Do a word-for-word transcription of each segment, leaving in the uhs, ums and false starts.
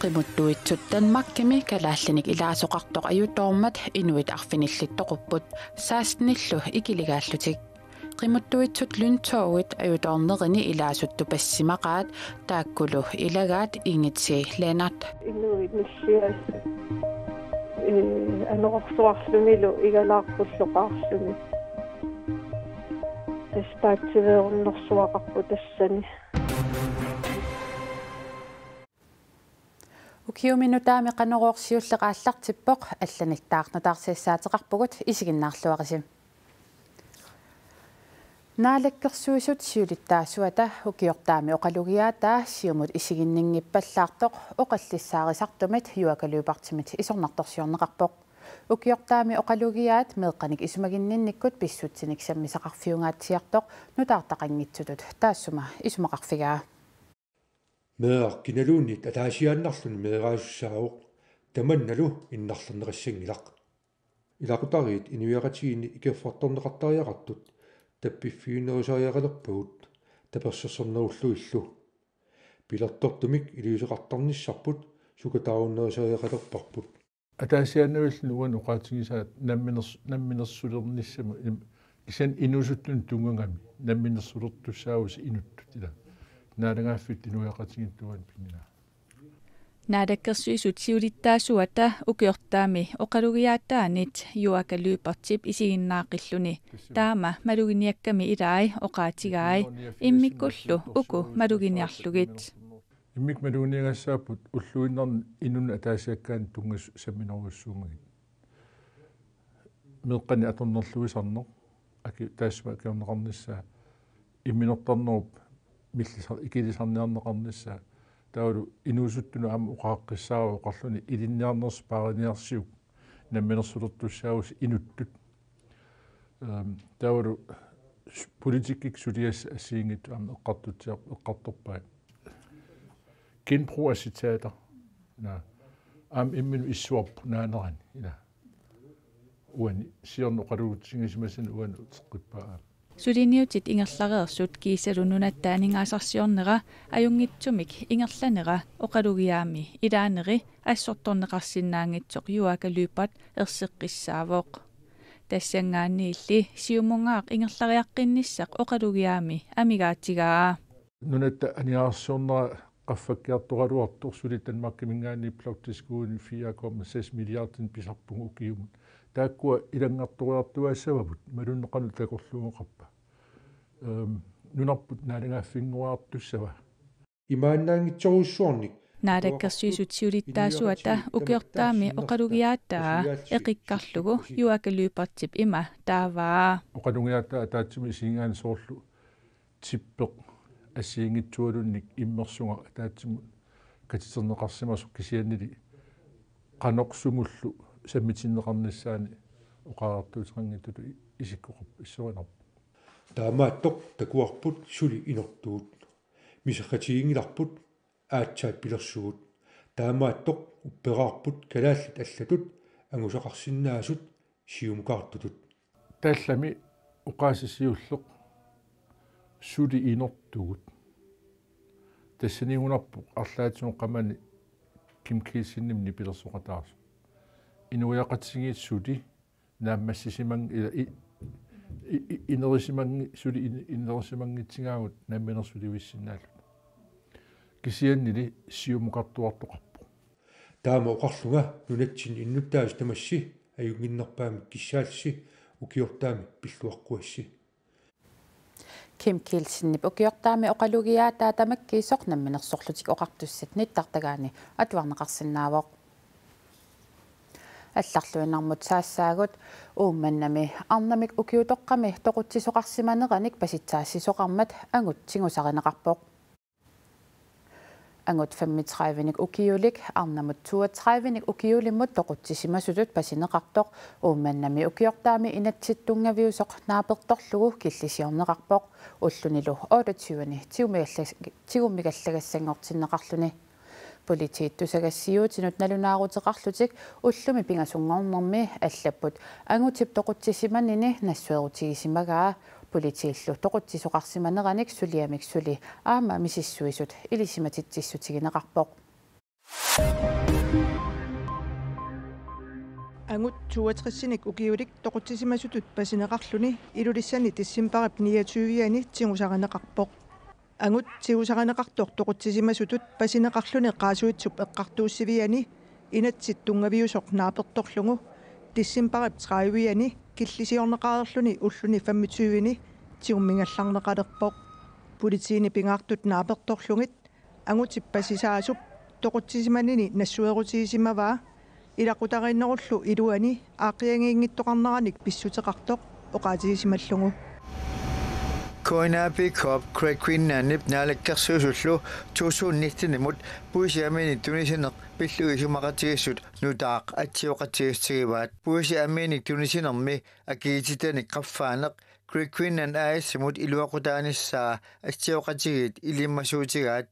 Qimuttuitsut Danmarkimi kalaallinik ilaasoqartoq ajutoormat inuit arfinillit toqupput sekstenillu ikiligaallutik. Qimuttuitsut Lyntogit ajutoornerini ilaasut tupassimaqaat, taakkulu ilagaat Ingeti Lennert. Inuit nissiat, ee, anorersuarlunilu igalaarpulloqaarluni. Tassa paatsiveerunnersuaqarpoq tassani. Ukiumi nutaami Qanorooq siulleq aallartippoq, allanittaaq nutaarsiassaateqarpugut, isiginnaarluarisi. Naalakkersuisut siulittaasuata ukiortaami oqalugiaataa Siumut isiginninngippallaartoq oqallissaarisartumit Juaaka Lyberthimit isornartorsiorneqarpoq. Ukiortaami oqalugiaat meeqqanik isumaginninnikkut pissutsinik sammisaqarfiungaatsiartoq nutaartaqanngitsutut taassuma isumaqarfigaa. Meeraq kinaluunniit ataasiaannarluni meeraasussaavoq, tamannalu innarlerneqassanngilaq. Ilaqutariit inuiaqatigiinni ikiorfartorneqartariaqartut tappiffiunerusariaqalerpagut tapersersornerullugillu. Pilertortumik iliuuseqartarnissarput sukataarunnerusariaqalerparput. Ataasiaannavilluni uani oqaatigisaat namminers-, namminersulernissamut im-, kisianni inuusuttunut tunngagami namminersulertussaavusi inuttut, ila. Naalagaaffittut inuiaqatigiittut uani pinngilaat. Naalakkersuisut siulittaasuata ukiortaami oqalugiaataanit Juaaka Lyberthip isiginnaaqilluni taama maluginiakkami ilai oqaatigai immikkullu uku maluginiarlugit. Immikkut maluginiagassaapput ulluinnarni inunnut ataasiakkaanut tunngasut samminerujussuummagit. Meeqqanik atornerluisarneq, aki-, taassuma akiorneqarnissaa, imminortarnerup millisar-, ikilisarniarneqarnissaa, taavalu inuusuttunut aamma oqaaqqissaarpoq oqarluni ilinniarnersi paariniarsiuk namminersulertussaavusi inuttut. Ehm, taavalu s-, politikkikkut suliassat assigiinngitsut aamma eqqartutsiar-, eqqartorpai. Genbrug af citater. Naa. Aamma imminut issuarput naanerani. Ila. Uani siorna oqaluutigisimasani uani uteqqippaa aamma. Suliniutit ingerlareersut kiisalu Nunatta Aningaasarsiornera ajunngitsumik ingerlanera oqalugiaami ilaaneri assortorneqarsinnaanngitsoq Juaaka Lyberth erseqqissaavoq. Tassanngaanniilli Siumungaaq ingerlariaqqinnissaq oqalugiaami amigaatigaa. Nunatta Aningaasarsiornera qaffakkiartoraluartoq suli Danmarkiminngaanniit bloktilskuddini fire komma seks milliardinik pisarpugut ukiumut. Taakkua ilanngartoriartuaassavagut, malunnarpoq qanoq takorluugaqarpa. Ehm, nunarput naalagaaffinngoriartussava. Imaannaanngitsorujussuarnik. Naalakkersuisut siulittaasuata ukiortaami oqalugiaataa eqikkarlugu Juaaka Lyberthip ima taavaa. Oqalugiaataa ataatsimut isigigaanni soorlu tippeq assigiinngitsualunnik immersugaq ataatsimut katiterneqarsimasoq, kisiannili qanoq sumullu sammitinneqarnissaannik oqariartuuteqanngitsutut isikkoqarpoq, issorinarpoq. Taamaattoq takuarput suli inortugut. Miserratiginngilarput aatsaat pilersugut. Taamaattoq upperaarput kalaallit allatut angusaqarsinnaasut siumukaartutut. Taallami oqaaseq siulleq suli inortugut. Tassaniigunarpoq arlaatigut qamani Kim Kielsenimit nipilersoqataarsoq. Inuiaqatigiit suli naammassisimang-, ila i-, i-, i-, inerisimangi-, suli in-, inerisimanngitsigaagut namminersulivissinnaalluta. Kisiannili siumukartuartoqarpoq. Taama oqarlunga nunatsinni innuttaasut tamassi ajunnginnerpaamik kissaallusi ukiortaami pilluaqquassi. Kim Kielsenip ukiortaami oqalugiaataa tamakkiisoq Namminersorlutik Oqartussat nittartagaani atuarneqarsinnaavoq. Allarluinnarmut saassaagut. Uummannami arnamik ukiutoqqami toqutsisoqarsimaneranik pasitsaassisoqarmat angut tigusarineqarpoq. Angut femogtredive-nik ukiulik arnamut toogtredive-nik ukiulimmut toqutsisimasutut pasineqartoq Uummannami ukiortaami inatsisittunngaviusoq naapertorlugu killisiorneqarpoq, ullunilu otteogtyve-ni tigummigallas-, tigummigallagassanngortinneqarluni. Politiit tusagassiuutinut nalunaaruteqarlutik ullumi pingasunngornermi allapput angutip toqutsisimanini nassuerutigisimagaa politiillu toqutsisoqarsimaneranik suliamik suli aamma misissuisut ilisimatitsissutigineqarpoq. Angut toogtresinik ukiulik toqutsisimasutut pasineqarluni Ilulissani decembarip niogtyve-ani tigusarineqarpoq. Angut tigusarineqartoq toqutsisimasutut pasineqarluni Qaasuitsup eqqartuussiviani inatsit tunngaviusoq naapertorlugu decembarip tredive-ani killisiorneqareerluni ulluni femogtyve-ni tigummigallarneqalerpoq. Politiini pingaartut naapertorlugit angutip pasisaasup toqutsisimanini nassuerutigisimavaa ilaqutariinnerullu iluani aaqqiagiinngittoqarneranik pissuteqartoq oqaatigisimallugu. K N A P Corp Great Greenlandip naalakkersuisullu to tusind nitten-imut puisip amiinik tunisineq pillugit isumaqatigiissut nutaaq atsioqatigiissutigivaat. Puisip amiinik tunisinermi akigiitsittanik qaffaaneq Great Greenland A/S-imut iluaqutaanissaa atsioqatigiit ilimmasuutigaat.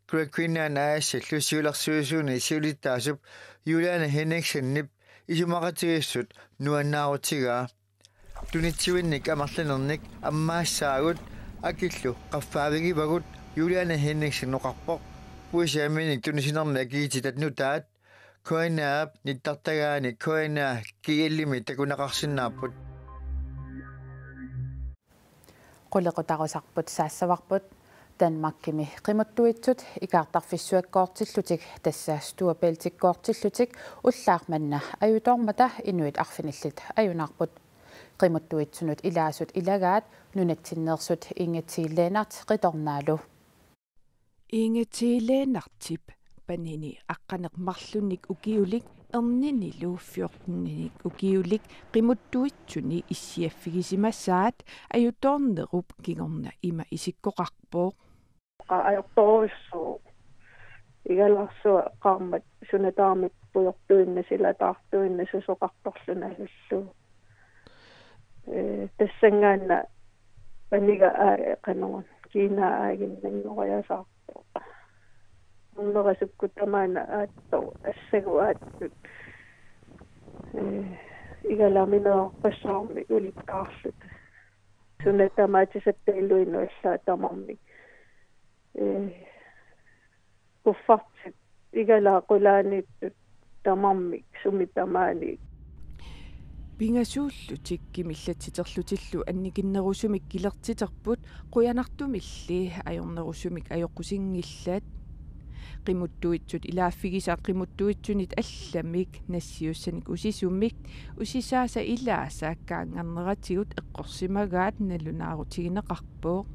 Great Greenland A/S-illu siulersuisuni siulittaasup Juliane Henningsenip isumaqatigiissut nuannaarutigaa. Tunitsivinnik amerlanernik ammaassaagut akillu qaffaavigivagut, Juliane Henningsen oqarpoq. Puisip amiinik tunisinermi akigiitsittat nutaat K N A-p nittartagaani K N A G L-imi takuneqarsinnaapput. Qulequtarusarput saassavarput. Danmarkimi qimuttuitsut ikaartarfissuakkoortillutik, tassa Storebæltikkoortillutik, ullaaq manna ajutoormata inuit arfinillit ajunaarput. Qimuttuitsunut ilaasut ilagaat nunatsinneersut Inge T. Lennert qitornaalu. Inge T. Lennertip panini aqqaneq-marlunnik ukiulik erninilu fjorteninik ukiulik qimuttuitsuni issiaffigisimasaat ajutoornerup kingorna ima isikkoqarpoq. Qaa ajortorujussuuvoq. Igalaarsuaq qaammat suna tamarmi pujortuinnaq, silataartuinnaq, susoqartorluni asullugu. Ee, tassanngaannaq paniga aa-, qanoruna, kiinaa aaginnanngoriasaarpoq. Unnera sukkut tamaana aattoq, assagut aattut. Ee, igalaamineerpassuarmik ulikkaarluta. Suna tamaat tisattaaluinnaq allaat tamarmik. Ee, kuffartit igalaat qulaaniittut tamarmik sumi tamaani. Pingasuullutik kimillatsiterlutillu annikinnerusumik kilertiterput, qujanartumilli ajornerusumik ajoqusinngillat. Qimuttuitsut ilaaffigisaat qimuttuitsunit allamik nassiussanik usisumik usisaasa ilaasa kaanngarneratigut eqqorsimagaat nalunaarutigineqarpoq.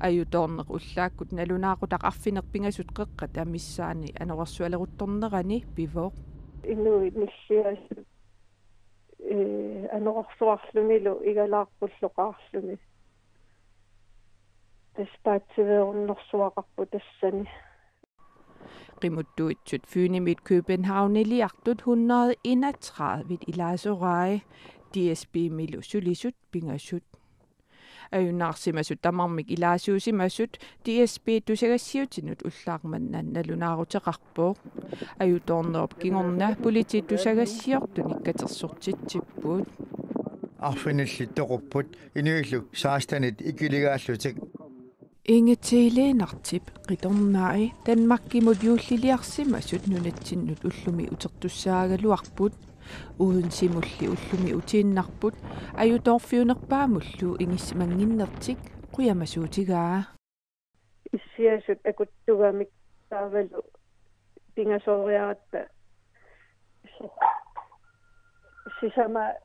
Ajutoorneq ullaakkut nalunaaqutaq arfineq-pingasut qeqqata missaani anorersualeruttornerani pivoq. Inuit nilliasut, ee, anorersuarlunilu igalaarpullu qaarluni. Tassa paatsiveerunnersuaqarpoq tassani. Qimuttuitsut Fynimit Københavniliartut hundrede enogtredive ilaasorai, D S B-milu sulisut pingasut. Ajunaarsimasut tamarmik ilaasuusimasut D S B tusagassiutinut ullaaq manna nalunaaruteqarpoq. Ajutoornerup kingorna politiit tusagassiortunik katersortitsipput. Arfinillit toqupput inuillu sekstenit ikiligaallutik. Inge T. Lennartip qitornai Danmarkimut juulliliarsimasut nunatsinnut ullumi utertussaagaluarput. Odensemulli ullumi utiinnarput, ajutoorfiunerpaamullu ingissimannginnertik qujamasuutigaa. Issiasut akuttugamik taavalu pingasooriaratta sisama-,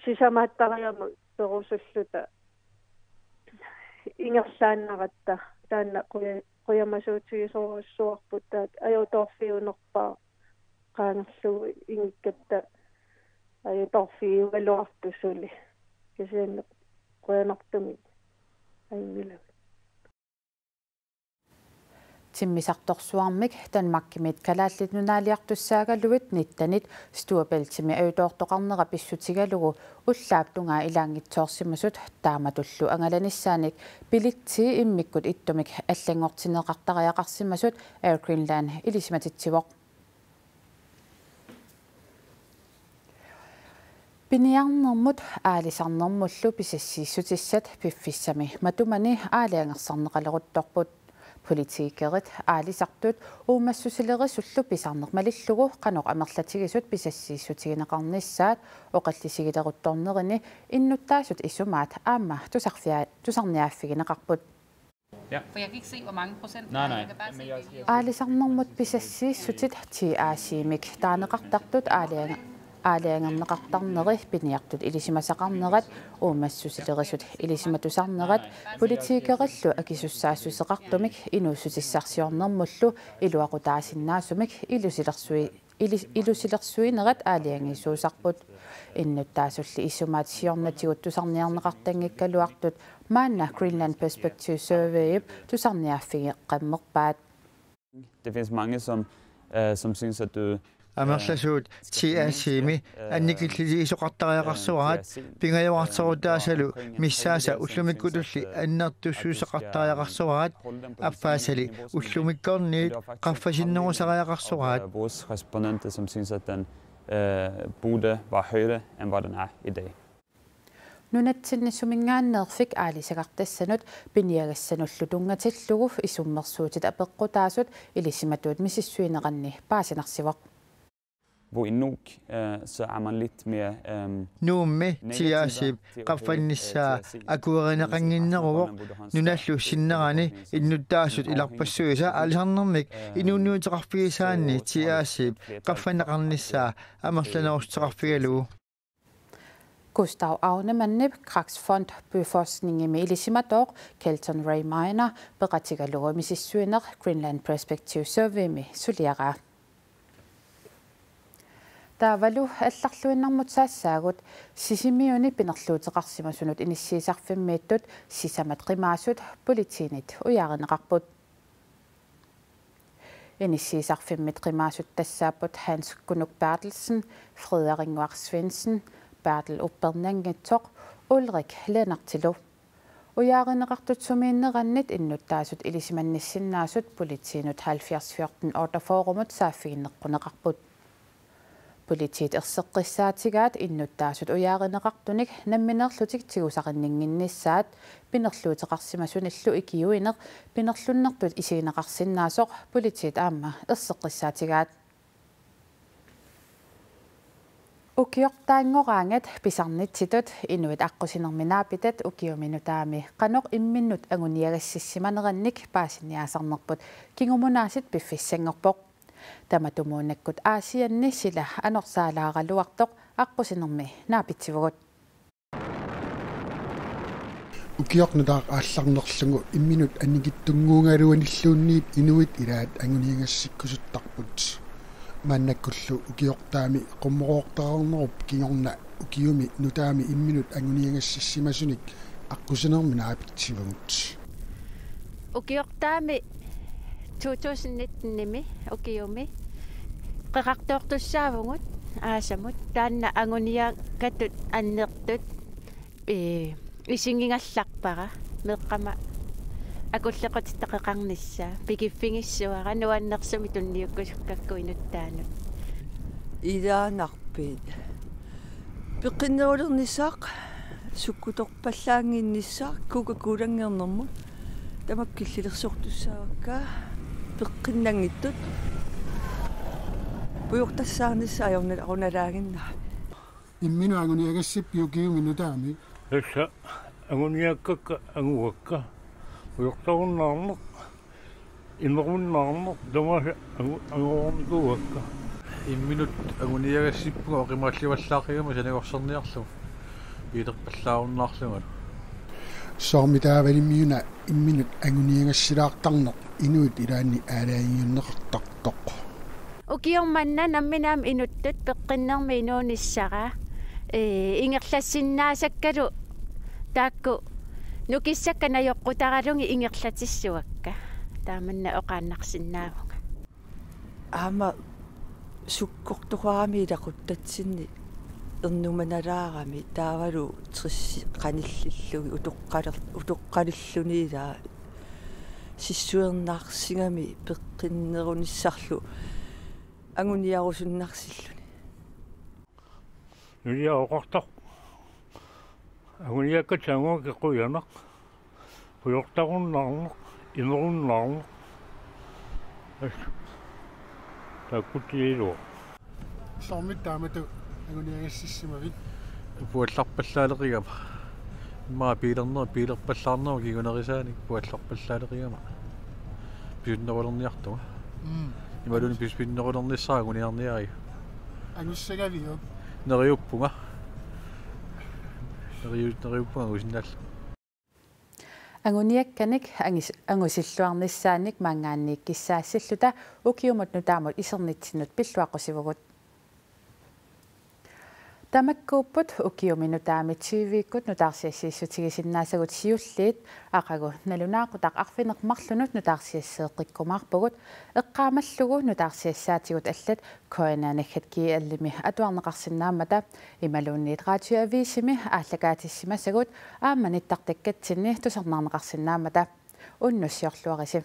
sisamaattarigamut perusulluta ingerlaannaratta taanna quja-, qujamasuutigisorujussuarput, taava ajutoorfiunerpaaq qaangerlugu ingikkatta ajutoorfigiugaluartoq suli. Kisianni qujanartumik ajunngilaq. Timmisartorsuarmik Danmarkimiit Kalaallit Nunaaliartussaagaluit nittenit Storebæltimi ajutoortoqarnera pissutigalugu ullaap tungaa ilaanngitsoorsimasut taamatullu angalanissaanik billetsi immikkut ittumik allanngortinneqartariaqarsimasut Air Greenland ilisimatitsivoq. Piniarnermut aalisarnermullu pisassiissutissat piffissami matumani aalajangersarneqaleruttorput. Politikerit, aalisartut uummassusilerisullu pisarneq malillugu qanoq amerlatigisut pisassiissutigineqarnissaat oqallisigileruttornerini innuttaasut isumaat aamma tusarfia-, tusarniaaffigineqarput. Ja. For jeg kan ikke se, hvor mange procent. Nej, nej. Jeg kan bare se, Jamen, jeg det er siger lige Aalisarnermut pisassiissutit T A C-imik taaneqartartut aalaja-, aalajangerneqartarneri piniartut ilisimasaqarnerat, uummassusilerisut ilisimatusarnerat, politikerillu akisussaassuseqartumik inuussutissarsiornermullu iluaqutaasinnaasumik ilusilersui-, ilis-, ilusilersuinerat aalajangiisuusarput. Innuttaasulli isumaat siornatigut tusarniarneqartanngikkaluartut maanna Greenland Perspective Surveyip tusarniaaffigeqqammerpaat. Det findes mange, som, øh, som synes, at du... Amerlasuut T A C-imi annikilliliisoqartariaqarsuaat, pingajuarsorutaasalu missaasa ullumikkutulli annertussuseqartariaqarsuaat, appaasali ullumikkorniit qaffasinnerusariaqarsuaat. Vores respondenter, som synes, at den øh, burde være højere, end hvad den er i dag. Nunatsinni suminngaanneerfik aalisagartassanut piniagassanullu tunngatillugu isummersuutit apeqqutaasut ilisimatuut misissuineranni paasinarsivoq. Hvor i Nuuk, øh, så er man lidt mere... Øh, Nuummi T A C-p qaffannissaa akuerineqannginneruvoq, nunallu sinnerani innuttaasut ilarpassuisa aalisarnermik inuuniuteqarfigisaanni T A C-p qaffanneqarnissaa amerlanerussuteqarfigalugu. Gustav Aunemannip Kraks Fond Byforskningimi ilisimatooq Kelton Ray Miner peqatigalugu misissuineq Greenland Perspective Surveymi suliaraa. Taavalu allarluinnarmut saassaagut Sisimiuni pinerluuteqarsimasunut inissiisarfimmiittut sisamat qimaasut politiinit ujaarineqarput. Inissiisarfimmit qimaasut tassaapput Hans Kunuk Berthelsen, Frederik Ngwar Svendsen, Bertel Uppernanngitsoq, Ulrik Lennartilu. Ujaarineqartut sumiinnerannit innuttaasut ilisimannissinnaasut politiinut halvfjerds fjorten otteogfyrremut saaffiginneqquneqarput. Politiit erseqqissaatigaat innuttaasut ujaarineqartunik nammineerlutik tigusarinninnginnissaat pinerluuteqarsimasunillu ikiuineq pinerlunnertut isigineqarsinnaasoq politiit aamma erseqqissaatigaat. Ukiortaanngoraangat pisarnitsitut inuit aqqusinermi naapitat ukiumi nutaami qanoq imminnut anguniagassissimanerannik paasiniaasarnerput kingumunaasiit piffissanngorpoq. Tamatumuunnakkut Aasianni sila anorsaalaaraluartoq aqqusinermi naapitsivugut. Ukioq nutaaq aallarnerlugu imminut annikitsunnguugaluanilluunniit inuit ilaat anguniagassikkusuttarput. Maannakkullu ukiortaami qummoroortaqarnerup kingorna ukiumi nutaami imminut anguniagassissimasunik aqqusinermi naapitsivugut. Ukiortaami to tusind nitten-imi ukiumi qeqartoortussaavugut aasamut, taanna anguniagatut annertut, ee, isigigallarpara meeqqama akulleqatitta qeqarnissaa, pikiffigissavara nuannersumik tunniukkusukkakku inuttaanut. Ilaanarpit peqqinnerulernissaat, sukkutorpallaannginnissaat, Coca-Cola-nngornermut tamakku killilersortussaavakka, peqqinnanngitsut pujortassaarnissaat ajornal-, ajornalaaginnarput. Imminut anguniagassippiuk ukiumi nutaami? Tassa anguniakkakka angugakka. Pujortarunnaarneq, ineruinnaarneq tamaasa angu-, anguornikuuakka. Imminut anguniagassippunga oqimaallivallaaqigama sanagorsarniarlugu piilerpallaarunnaarlungalu. Soormi taavalimmiuna imminut anguniagassilaartarneq inuit ilaanni aalajangiunneqartartoq? Ukioq manna nammineq aamma inuttut peqqinnermi inuunissara, ee, ingerlassinnaasakkalu taakku nukissakka najoqqutaralugit ingerlatissavakka. Taamanna oqaannarsinnaavunga. Aamma sukkortoqarami ilaquttatsinni ernumanalaarami taavalu trissi qanillillugit utoqqaler-, utoqqalilluni ilaa sissuernaarsigami peqqinnerunissarlu anguniarusunnarsilluni. Nulia oqartoq. Anguniakkat sanguakki qujanaq. Pujortarunnaarneq, imerunnaarneq. Assut. Takkutiiluaq. Soormitaamatu anguniagassissimavit? Puallarpallaaleqigama. Immaqa biilerner-, biilerpallaarnerup kingunerisaanik puallarpallaaleqigama. Pisunnerulerniartunga. Mm. Imaluunniit pis-, pisunnerulernissaa anguniarniariga. Angussagaviuk? Neriuppunga. Neriu-, neriuppunga angusinnaallunga. Anguniakkanik angis-, angusilluarnissaannik maanngaanniikkissaassilluta ukiumut nutaamut isernitsinnut pilluaqqusivugut. Tamakkuupput ukiumi nutaami tyvekkut nutaarsiassiissutigisinnaasagut siulliit, aqagu nalunaaqutaq arfineq-marlunut nutaarsiasseeqqikkumaarpugut, eqqaamallugu nutaarsiassaatigut allat K N R naggat G L-imi atuarneqarsinnaammata imaluunniit Radioavisimi aallakaatissimasagut aamma nittartakkatsinni tusarnaarneqarsinnaammata. Unnussiorluarisi.